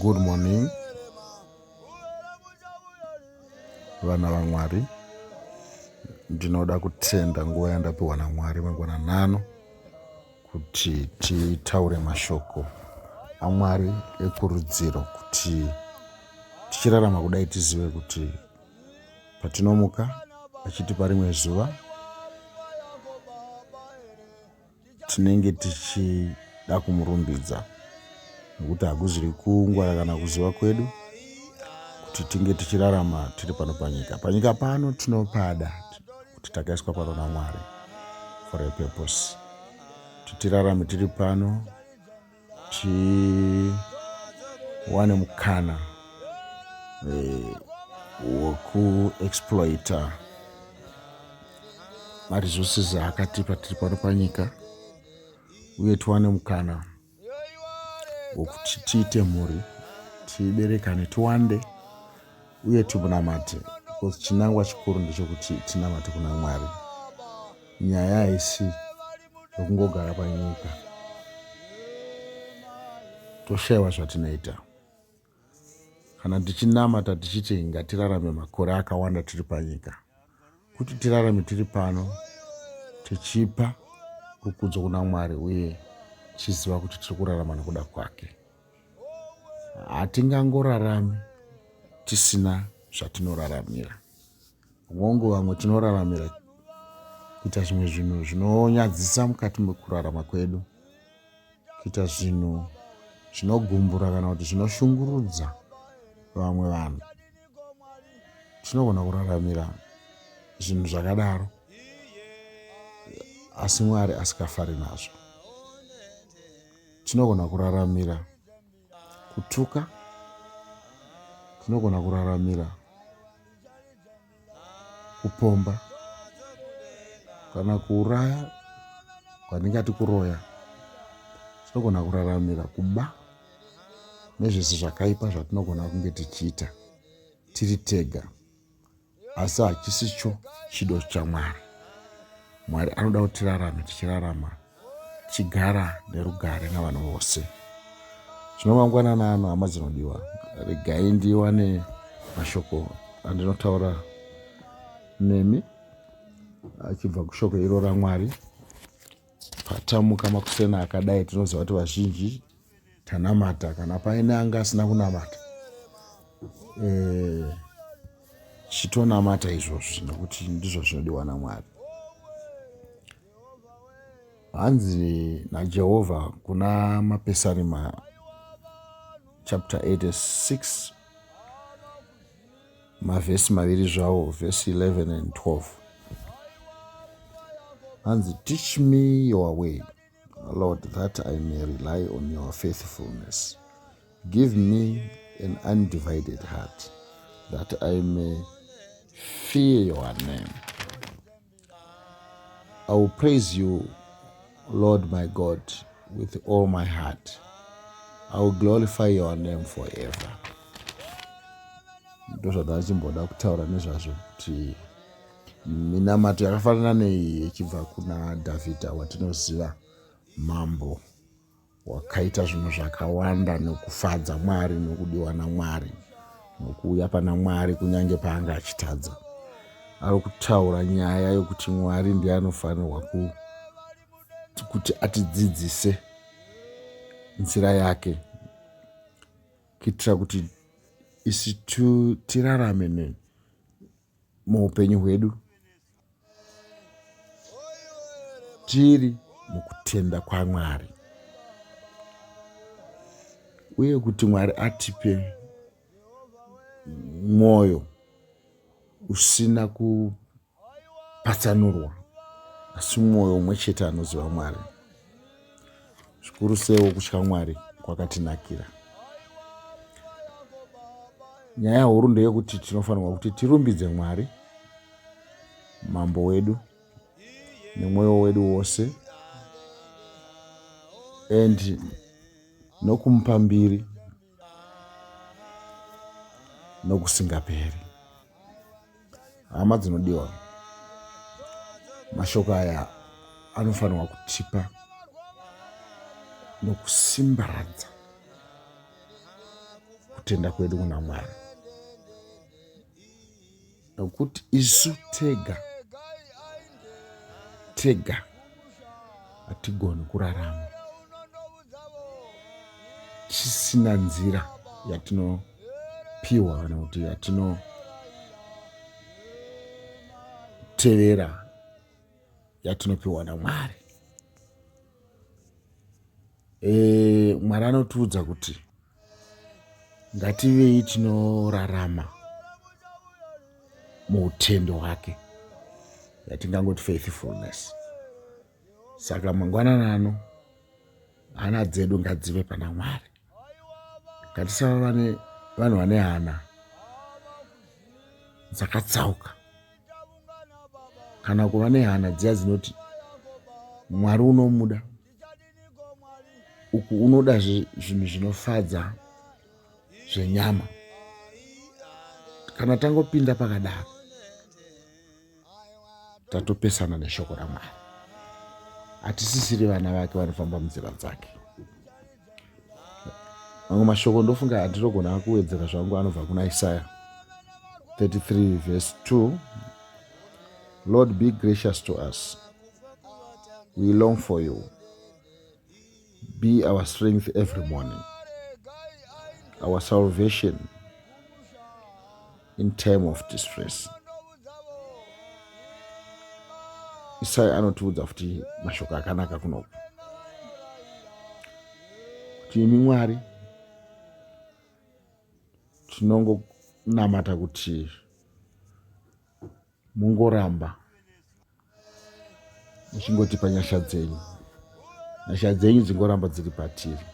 Good morning vana vaMwari, ndinoda kutenda nguva yandapiwa naMwari mangwananano kuti titaure mashoko aMwari ekurudziro kuti tichirarama kudai tizive kuti patinomuka achitipa rimwe zuva tinenge tichida kumurumbidza nekuti hakuziri kungwara kana kuziva kwedu kuti tinge tichirarama tiri pano panyika. Panyika pano tinopada kuti takaiswa pano naMwari for a purpose, kuti tirarame tiri pano tiwane mukana eh, wekuexploita maresources aakatipa tiri pano panyika uye tiwane mukana wekuti tiite mhuri tiberekane tiwande uye timunamate because chinangwa chikuru ndechekuti tinamate kuna Mwari. Nyaya haisi yokungogara panyika toshaiwa zvatinoita. Kana tichinamata tichiti ngatirarame makore akawanda tiri panyika, kuti tirarame tiri pano tichipa rukudzo kuna Mwari uye tichiziva kuti tiri kurarama nokuda kwake. Hatingangorarami tisina zvatinoraramira. Hongu, vamwe tinoraramira kuita zvimwe zvinhu zvinonyadzisa mukati mekurarama kwedu, kuita zvinhu zvinogumbura kana kuti zvinoshungurudza vamwe vanhu. Tinogona kuraramira zvinhu zvakadaro asi Mwari asikafari nazvo. Tinogona kuraramira kutuka, tinogona kuraramira kupomba kana kuuraya, kwandingati kuroya. Tinogona kuraramira kuba nezvese zvakaipa zvatinogona kunge tichiita tiri tega. Asi hachisicho chido chaMwari. Mwari anoda kuti tirarame tichirarama tichigara nerugare navanhu vose. Zvino mangwanani ano, hama dzinodiwa, regai ndiwane mashoko andinotaura nemi achibva kushoko iro raMwari. Patamuka makuseni akadai, tinoziva kuti vazhinji tanamata kana paine anga asina kunamata eh, chitonamata izvozvi nekuti ndizvo zvinodiwa namwari hanzi najehovha kuna mapesarima chapter 86 mavhesi maviri zvawo vhesi 11 and 12 hanzi teach me your way Lord, that I may rely on your faithfulness. Give me an undivided heart, that I may fear your name. I will praise you, Lord my God, with all my heart. I will glorify your name forever. Ndozvandachimboda kutaura nezvazvo kuti Minamato yakafanana neiyi ichibva kuna Dhavhidha watinoziva, mambo wakaita zvinhu zvakawanda nokufadza Mwari nokudiwa naMwari nokuuya pana Mwari kunyange paanga achitadza. Ari kutaura nyaya yokuti Mwari ndiye anofanirwa ku, kuti atidzidzise nzira yake kuitira kuti isu tirarame muupenyu hwedu tiri mukutenda kwaMwari uye kuti Mwari atipe mwoyo usina kupatsanurwa asi mwoyo umwe chete anoziva Mwari. Zvikuru seiwo kutya Mwari kwakatinakira. Nyaya huru ndeyekuti tinofanirwa kuti tirumbidze Mwari mambo wedu nemwoyo wedu wose and nokumupa mbiri nokusingaperi. Hama dzinodiwa, mashoko aya anofanirwa kutipa nokusimbaradza. kutenda kwedu kuna Mwari, nokuti isu tega tega hatigoni kurarama tisina nzira yatinopiwa kana kuti yatinotevera yatinopiwa naMwari. E, Mwari anotiudza kuti ngativei tinorarama muutendo hwake, yatingangoti faithfulness. Saka mangwanani ano hana dzedu ngadzive pana Mwari. Ngatisava vane vanhu vane hana dzakatsauka kana kuva nehana dziya dzinoti Mwari unomuda uku unoda zvinhu zvinofadza zvenyama. Kana tangopinda pakadaro tatopesana neshoko raMwari, hatisisiri vana vake vanofamba munzira dzake. Mamwe mashoko ndofunga handinogona kuwedzera zvangu anobva kuna Isaya 33 verse 2. Lord, be gracious to us, we long for you. Be our strength every morning, our salvation in time of distress. Isaya anotiudza futi mashoko akanaka kunoku kuti imi Mwari tinongonamata kuti mungoramba muchingotipa nyasha dzenyu, nyasha dzenyu dzingoramba dziri patiri,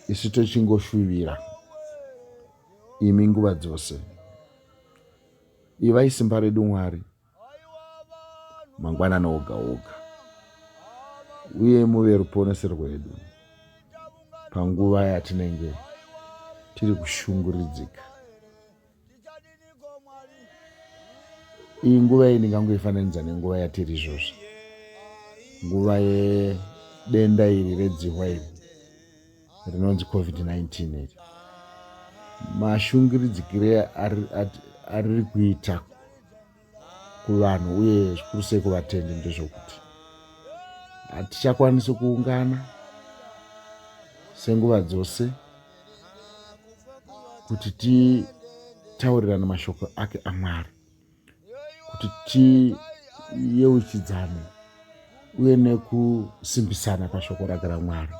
isu tochingoshuvira imi nguva dzose. Ivai simba redu Mwari mangwanani oga oga, uye muve ruponeso rwedu panguva yatinenge tiri kushunguridzika. Iyi nguva iyi ndingangoifananidza nenguva yatiri izvozvi, nguva yedenda iri redzihwa iri rinonzi COVID-19 iri. Mashungiridzikire ariri kuita kuvanhu uye zvikuru sei kuvatendi ndezvokuti hatichakwanisi kuungana senguva dzose kuti titaurirane mashoko ake aMwari, kuti tiyeuchidzane uye nekusimbisana pashoko rake raMwari.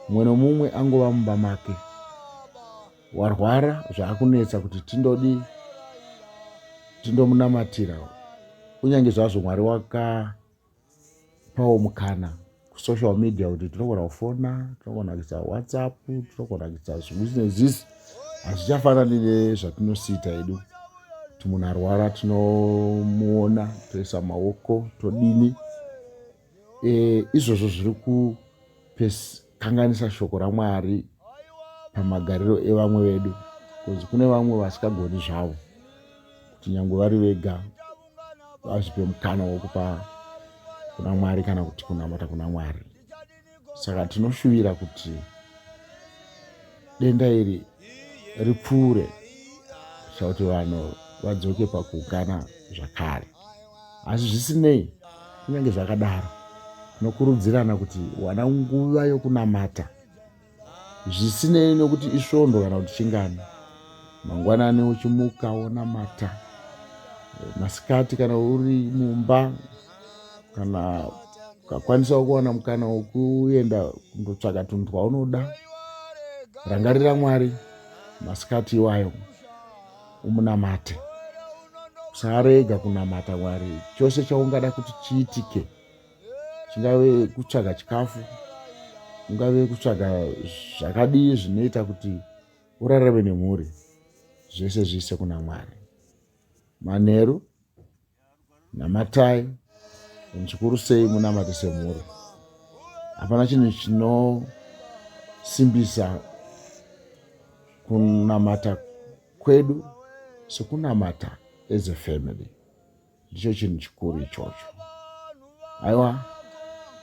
Mumwe nomumwe angova mumba make, warwara zvaakunetsa kuti tindodi tindomunamatira, kunyange zvazvo Mwari waka pawo mukana kusocial media kuti tinogona kufona, tinogona kuisa WhatsApp, tinogona kuisa zvimwe nezvisi. Hazvichafanani nezvatinosiita hedu kuti munhu arwara tinomuona toisa maoko todini. E, izvozvo zviri kukanganisa shoko raMwari pamagariro evamwe vedu, bcause kune vamwe vasikagoni zvavo kuti nyange vari vega vazvipe mukana wokupa kuna Mwari kana kuti kunamata kuna Mwari. Saka tinoshuvira kuti denda iri ripfuure kuitira kuti vanhu vadzoke pakuungana zvakare. Asi zvisinei, kunyange zvakadaro, tinokurudzirana kuti wana nguva yokunamata zvisinei nokuti isvondo kana kuti chingani. Mangwanani uchimuka wonamata, masikati kana uri mumba, kana ukakwanisawo kuwana mukana wekuenda kundotsvaka tunhu twaunoda, rangarira Mwari masikati iwayo umunamate. Usarega kunamata Mwari. Chose chaungada kuti chiitike, chingave kutsvaga chikafu, ungave kutsvaga zvakadii zvinoita kuti urarame nemhuri, zvese zviise kuna Mwari. Manheru namatai, zvikuru sei munamate semhuri. Hapana chinhu chinosimbisa kunamata kwedu sekunamata as a family. Ndicho chinhu chikuru ichocho. Aiwa,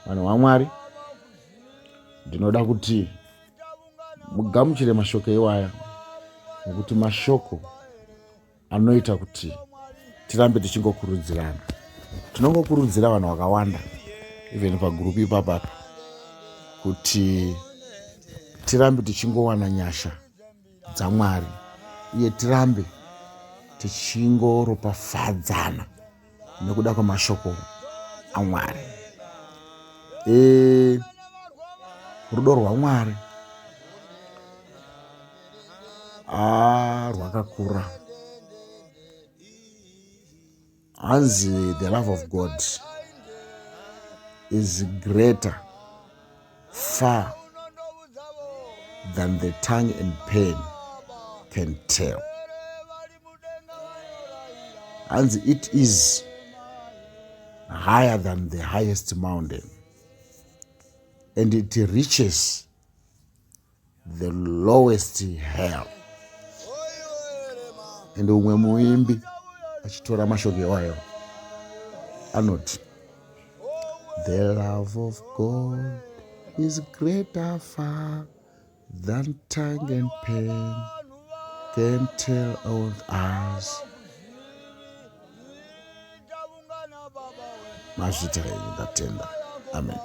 vanhu vaMwari, ndinoda kuti Mugamuchire mashoko iwaya nekuti mashoko anoita kuti tirambe tichingokurudzirana. Tinongokurudzira vanhu vakawanda even pagurupu ipapapa kuti tirambe tichingowana nyasha dzaMwari uye tirambe tichingoropafadzana nekuda kwemashoko aMwari. E, rudo rwaMwari rwakakura. Hanzi the love of God is greater far than the tongue and pen can tell. Hanzi it is higher than the highest mountain and it reaches the lowest hell. And umwe muimbi achitora mashoko iwayo anoti the love of God is greater far than tongue and pen can tell of us. Mazvita henyu, ndatenda. Amen.